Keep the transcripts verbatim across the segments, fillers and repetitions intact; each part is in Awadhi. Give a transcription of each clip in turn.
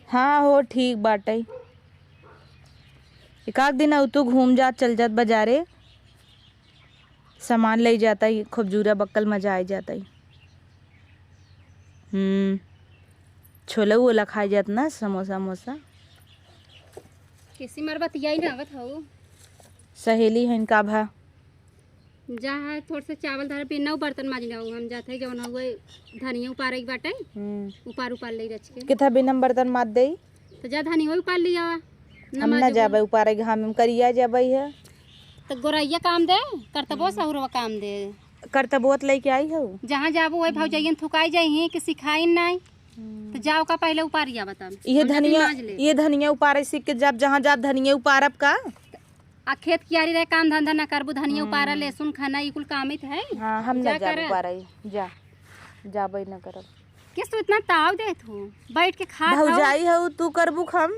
हाँ हो, ठीक बाटइ। एकाक दिन अउ तू घूम जात, चल जात बजारे, सामान लइ जातइ, खूब जूरा बक्कल मजा आइ जातइ। हम्म, छोला वोला खाइ जात ना, समोसा वमोसा। किसी मार बतियाई ना आवत हऊ। सहेली हइन का भा? जा है, थोड़ से चावल धरे, बिना बर्तन माजी ना, हम जात है, जौन हुए धनिया उपारे के बाटे, हम्म। उपार, उपार ले रच के। कितना बिना बर्तन माज देई? तो जा धनिया उपार लिया आवा। हम ना जाबे उपारे, घाम में करिया जाबे है। तो गोरैया काम दे, करतबो हम्म। सहुरवा काम दे। करतबो त लेके आई हो। जहाँ जाबू, वही भौजैयन थुकाई जाई हैं कि सिखाइन नाई। हम्म। तो जाओ का पहले उपार लिया बता। ये धनिया, ये धनिया उपारे सीख के जब जहाँ जाब धनिया उपारब का? आ खेत कियारी रहे, काम धंधा ना करबू, धनिया उपारा, हम्म। लहसुन खाना, ई कुल कामित है। हाँ, हम ना जा जाबू करा। उपारा, जा, जाबे ना करब। किस तू इतना ताव देत हो? बैठ के खात हऊ। भौजाई हऊ, तू करबू खम?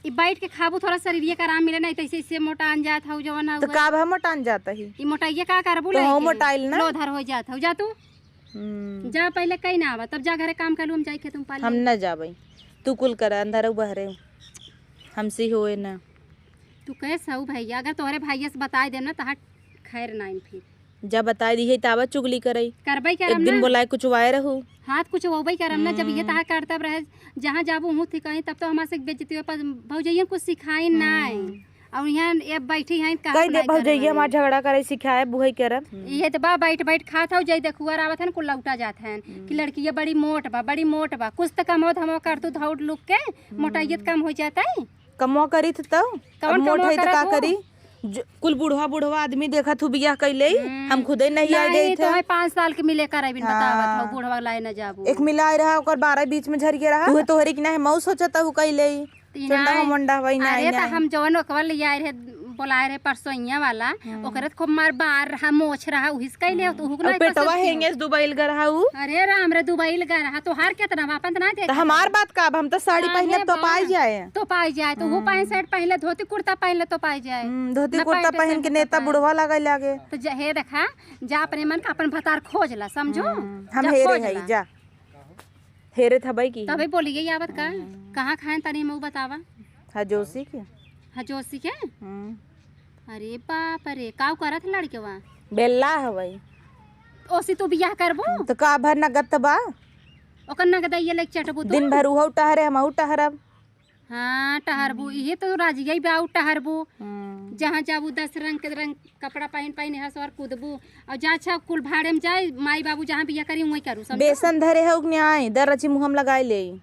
ई बैठ के खाबू, थोड़ा शरीरिया के आराम मिले, नहीं तो ऐसे, ऐसे मोटान जात हऊ, जवन हऊ तो है। का भा मोटान जात ही? ई मोटाइया का करबू तो हऊ लेके? मोटाइल ना। लोधर हो जात हऊ, जा तू। हम्म। जा पहले कहीं ना आवा, तब जा घरे काम कर लू, हम जाई खेत में पानी। हम ना जाबे, तू कुल कर, अंदर बहरे, हमसे होए ना। तू कैसे हऊ भैया? अगर तोहरे भैया से बताई देम ना, तहार खैर नाइन फिर। जब बताई दिहे, त आवा चुगली करई। करबई करम एक दिन ना। बोलाए कुछ वाए रहू। हाँ, त कुछ होबई करम ना, जब ये हम्म। तहार करतब रहे, जहाँ जाबू, हुँ थी कहीं, तब तो हमार से बेइज्जती हो, पर भौजैया कुछ सिखाई नाई। हम्म। और यहाँ ये बैठी हैं, कह दे भौजैया, हमार झगड़ा करई सिखाए, बुहई करब। इहे त बा, बैठ, बैठ खात हऊ, जई देखुआर आवत हन, कुल लौटा जात हन, कि हम्म। लड़की ये बड़ी मोट बा, बड़ी मोट बा, कुछ त कमो धमो कर तू धौड़ लुक के, मोटाइयत हम्म। कम हो जाता है। कमवा करी थ तउ? कवन अब मोट कमवा है त करत का हो? करी? जो, कुल बुढ़वा, बुढ़वा आदमी देखत हूँ बियाह कइले, हम्म। हम खुदे नहीं आए नहीं, गए थे। तो है पाँच साल के मिले कर अभी बतावत हाँ। हो, बुढ़वा लाए न जाबू। एक मिलाए रहा, ओकर बारह बीच में झर गया रहा। तू तोहरे की नहीं, मऊ सोचत हूँ कइले। तीन चंडा आए। हो मंडा वही ना अरे, आई त नहीं। हम जवन ओकवा ले आए रहे, बोलाए रहे परसोइया वाला, हम्म। ओकरे त खूब मार बार रहा, मोछ रहा, उहिस कइले, हम्म। तो उहुक और नहीं पेटवा पसंद हेंगे थी। दुबइल गर रहा उ। अरे राम रे, दुबइल गर रहा, तोहार केतना बा, अपन त ना देख। त हमार बात का, अब हम त साड़ी काहे पहने तो बा? पाई जाए। तो पाई जाए, तो वो हम्म। पैंट शर्ट पहन ले, धोती कुर्ता पहन ले तो पाई जाए। हम्म, धोती ना कुर्ता पैंट पहन शर्ट के नेता पहन। बुढ़वा लगे लागे। तो जा, हे देखा, जा अपने मन का अपन भतार खोज ला, समझो? हम्म, हम जा हेरे खोज हई, ला। जा। हेरे थबई की। तबे बोलिए आवत का? हम्म। कहाँ खाएन तनी मऊ बतावा? हजोसी के। हजोसी के? हम्म। अरे बाप रे, काऊ करत लड़केवा? बेल्ला हवई। ओसी तू बियाह करबू? तो का भर नगद त बा? ओकर नगद ये लेके चटबू तू? दिन भर उहऊ टहरे, हमहू टहरब। हाँ, टहरबू, हम्म। इहे तो राजिया बा, उ टहरबू। हम्म। जहाँ जाबू दस रंग के रंग कपड़ा पहिन पहिन यहाँ सवार कूदबू। और जा अच्छा कुल भाड़े में जाए, माई बाबू जहाँ बियाह करी वहीं करू, समझो? बेसन धरे हऊ कि नाई, दर रची मुँह में लगाई ले।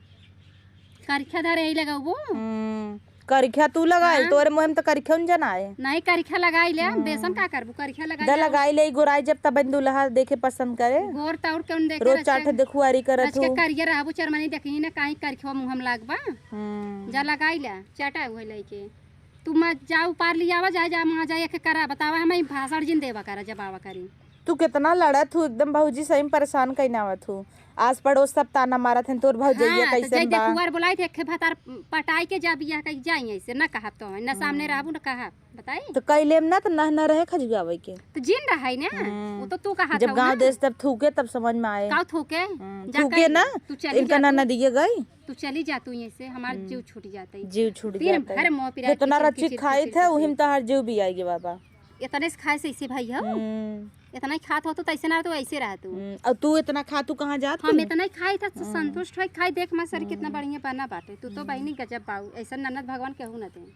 करिखा धरे ही लगाबू। हम्म, करिखा तू लगाई, हाँ। तोरे मुँह में तो करिखा न जनाए। नहीं, करिखा लगाई ले, हम्म। बेसन का करबू, करिखा लगाई द ले। लगाई ले, गोराई जब तब दुल्हा देखे पसंद करे। गोर तौर के उन देखे रोज रच के, चाट देखुआरी करत रच के हो। करिया रहबू, चरमनी देखी ना, काई करिखा मुँह में लागबा। हम्म। जा लगाई ले, चाटा हुए लेके। तू मत जा, उपार लियावा, जा, जा, वहाँ जा, एक करा, बतावा, हम ई भाषण जिन देवा करा, जब आवा करी। तू कितना लड़त हू, एकदम भौजी सही में परेशान कइना आवत हू। आस पड़ोस सब ताना मारत हैं, तोर भौजैया हाँ, तो कैसन जाई बा? देखुआर बोलाई थे, एके भतार पटाई के जा बियाह कई जाई, ऐसे ना कहब तो, ना सामने हम्म। रहबू, ना कहब, बताई? तो कइले में ना, तो नह न रहे खजुआवे के। तो जिन रहे ना, हम्म। वो तो तू कहा जब था गाँव ना। देश तब थूके, तब समझ में आए। का थूके? हम्म, जा थूके कहीं, ना, तू चली इनका जा, ना तू नदिया गई। तू चली जा, तू यहीं से, हमार हम्म। जीव छूट जाता है। जीव छूट दिन जाता है। भर मोह पिराए जितना किचर रची किचर खाई किचर थे, किचर। उहिम तहार जीव भी आएगी बाबा। इतने से खाए से ऐसे भाई हो? हम्म। इतना ही खात हो तो तैसे ना, तो ऐसे रह तू। हम्म, और तू इतना खा, तू कहाँ जात हम तू? इतना ही खाई था, तो हम्म। संतुष्ट होई, खाई देख, माँ सर कितना हम्म। बढ़िया बना बाटे। तू तो हम्म। बहनी गजब बाऊ, ऐसा ननद भगवान केहू ना दे।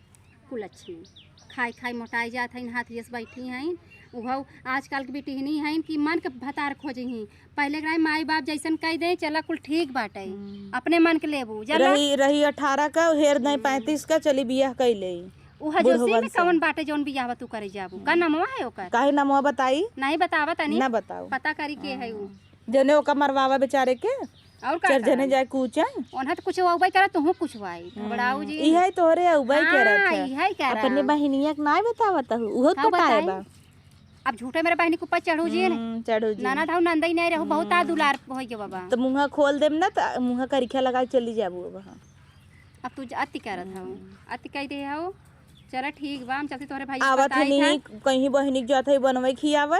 कुलच्छिनी। खाई खाई मोटाई जात हईन, हाथ यस बैठी हईन। उहौ आजकल के बिटिहनी हईन कि मन के भतार खोजही। पहिले के रहे माई बाप जैसन कह दे, चला कुल ठीक बाटे। हम्म। अपने मन के लेबू, चला। रही, रही अठारह का, हेर दे हम्म। पैंतीस का, चली बियाह कई ले। उ हजोसी बुढ़वन में से। कवन बाटे जौन बियाह तू करे जाबू? का हम्म। नमवा है ओकर? काहे नमवा बताई? नहीं बतावा तनी। ना बताओ। पता करी के है उ। हम्म। जने ओका मरवावा बेचारे के। और का चार जने करब? जाए कूचन। ओन्हा तो कुछ होबे करे, तुहू कुछ वाई। हम्म, घबराऊ जी। इहे तोहरे अउबे हाँ, करत है। इहे करब। अपने बहिनिया के नाय बतावत हूँ, उहो का तो बताई? बा। अब झूठे मेरे बहिनी के ऊपर चढ़ू जी ने। हम्म, चढ़ू जी। ननद हऊ नंदई नहीं रहू, बहुत आ हम्म। दुलार होई के बाबा। तो मुँहा खोल देम ना, तो मुँहा करिखा लगा के चली जाबू अब, हाँ। अब तू अति करत हऊ, हम्म। अति कह दे हऊ। चला ठीक बा, हम चलते तोहरे भाई के आवत बताई हनी, था। कहीं बहिनी के जात है बनवे खियावे।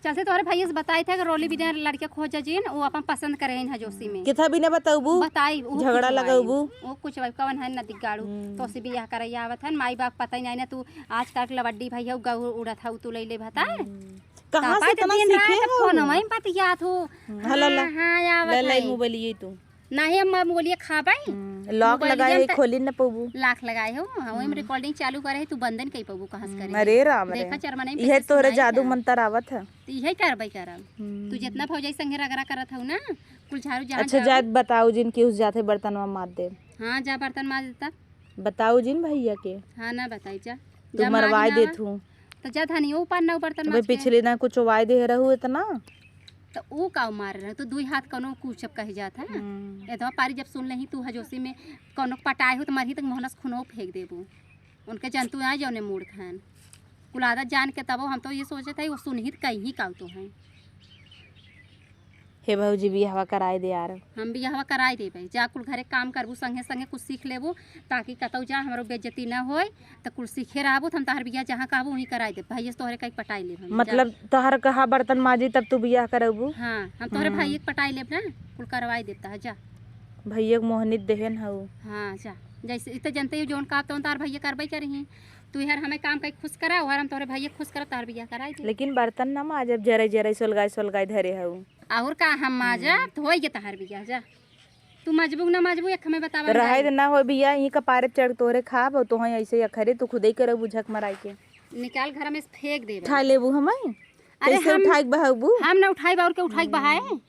चलते तोहरे भैया से बताई थे कि रोली बिना लड़के खोज जिन, वो अपन पसंद करे हैं हजोसी में। किथा बिना बताउबू? बताई, वो झगड़ा कुछ लगाउबू? वो कुछ कवन है नदी गाड़ू, हम्म। तो से बियाह करैया आवत है, माई बाप पता ही नहीं ना, तू आजकल के लवड्डी भैया गहू उड़त है, तू ले ले भतार। हम्म। कहाँ से इतना सीखे हो? फोन में बतियात हो। हम्म, हला ला। हाँ, हाँ, आवत ले, ले है। मोबाइल ये तू। नाही, हम बोलिए खाबै। हम्म, lock लगाए है, खोली न पबू। Lock लगाए हो, हाँ, वही में हम्म। Recording चालू करे है, तू बंद न कई पबू, कहाँ से हम्म, करे? अरे राम रे। देखा, चरमनई में इहे कैसे तोरे सुनाई जादू था। मंतर आवत है। तो इहे करबै करब। हम्म। तू जितना भौजाई संगे रगड़ा करत हऊ ना, कुल झाड़ू जहाँ अच्छा, झाड़ू। जा बताऊ जिन कि उस जाते बर्तन में मार दे। हाँ, जा बर्तन मार देता। बताऊ जिन भैया के। हाँ, ना बताई जा। तू जा मरवाए मार देत हूँ। तो जा धनियो ऊपर ना बर्तन अबे माज के। पिछले ना कुछ वाए दे रहू इतना। तो ऊ का मार रहे, तो दुई हाथ कौनो कूचब कहे जात है। हम्म। एतवा पारी जब सुन लेही तू हजोसी में कौनो पटाए हो तो मरही तक मोहनस खुनो फेंक देबू। उनके जंतु आ जौने मूड़ खान। कुल आदत जान के तबो हम तो ये सोचत है वो सुनही त कहीं का तो है। हे भौजी बियाहवा कराए दे यार। हम बियाहवा कराए देबे। जा कुल घरे काम करबू संगे संगे कुछ सीख लेबू ताकि कतौ जा हमरो बेइज्जती ना होए। त कुल सीखे रहबू, त हम तोहर बियाह जहाँ कहबू, वहीं कराई देब। भैया से तोहरे कई पटाई लेब हम, जा। मतलब, तोहर कहा बर्तन माजी, तब तू बियाह करबू? हाँ, हम तोहरे हम्म। भाई के पटाई लेब ना, कुल करवाई देब तोहर, जा। भैया के मोहनित देहन हऊ। हाँ, जा। जैसे, इ त जनते ही, जौन कहब, तौन तोहर भैया करबे करिहीं। तू हर हमें काम कई खुश करा, और हम तोहरे भैया खुश करब, तोहर बियाह कराई देब। लेकिन बर्तन ना माजब, जरे जरे सोलगाई सोलगाई धरे हऊ। और का हम माजब, हम्म। त होई गे तोहर बियाह, जा। तू मजबू ना मजबू, एक हमें बतावा तो रहे भाई। दे ना हो भैया, यहीं का पारे चढ़ तोरे खाब, और तोहई ऐसे ही अखरे, तू खुदे ही करबू झक मराई के। निकाल घर में से फेंक देबे। उठा लेबू हमें? अरे कैसे हम, उठाई के बहाबू? हम ना उठाई बा, और के उठाई के बहाए? हम्म।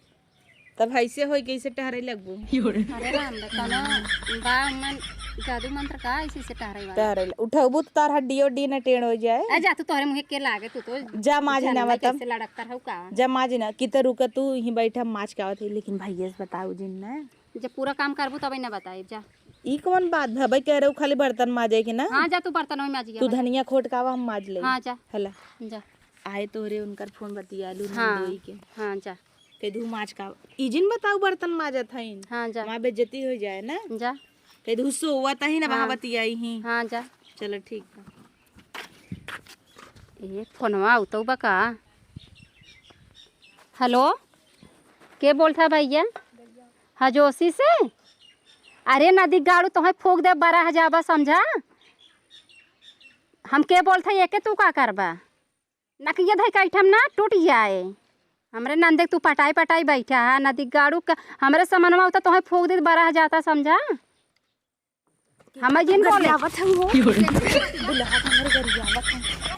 तब ऐसे होई, कैसे टहरे लगबू? अरे राम रे, कौनो बा मन जादू मंत्र का, ऐसे से टहरे वाला? टहरे ल-, उठबू तो तार हड्डी उड्डी ना टेढ़ हो जाए। ए जा, तू तोहरे मुँहे के लागे, तू तो जा माजी ना जनबे बता। कैसे लड़क कर हऊ का? जा माजी ना, कि तो रुका तू यहीं बैठा, माज के आवत है, लेकिन भैया से बताऊ जिन ना। जब पूरा काम करबू तबे ना बताई, जा। ई कौन बात भा भाई, कह रहे हो खाली बर्तन माजे के ना? हाँ, जा तू बर्तन में माजिया, तू बता। धनिया खोट का आवा, हम माज ले। हाँ, जा। हला। जा। आए तोहरे उनकर फोन बतिया लू हाँ, नंदोई के। हाँ, जा। कह दू माज का, ई जिन बताऊ बर्तन माजत हईन। हाँ, जा। माँ बेइज्जती हो जाए ना। जा। कह दू सोवत ही ना, हाँ। वहाँ बतियाई ही। हाँ, जा। चलो ठीक बा। ये फोनवा उतऊ बा का? हेलो, के बोलत है भैया? हजोसी से? अरे नदी गाड़ू तोहे फूंक दे, बड़ा हजाबा समझा। हम के बोलत है, एके तू का करबा? नकिया धई के ऐठम ना टूट जाए। हमरे नंदे के तू पटाई पटाई बैठा है, नदी गाड़ू का हमरे समनवा उता तोहे फूंक दे, बड़ा हजाता समझा। हम जिन बोले। गरियावत हूँ हो। दुल्हा हमरे गरियावत हूँ।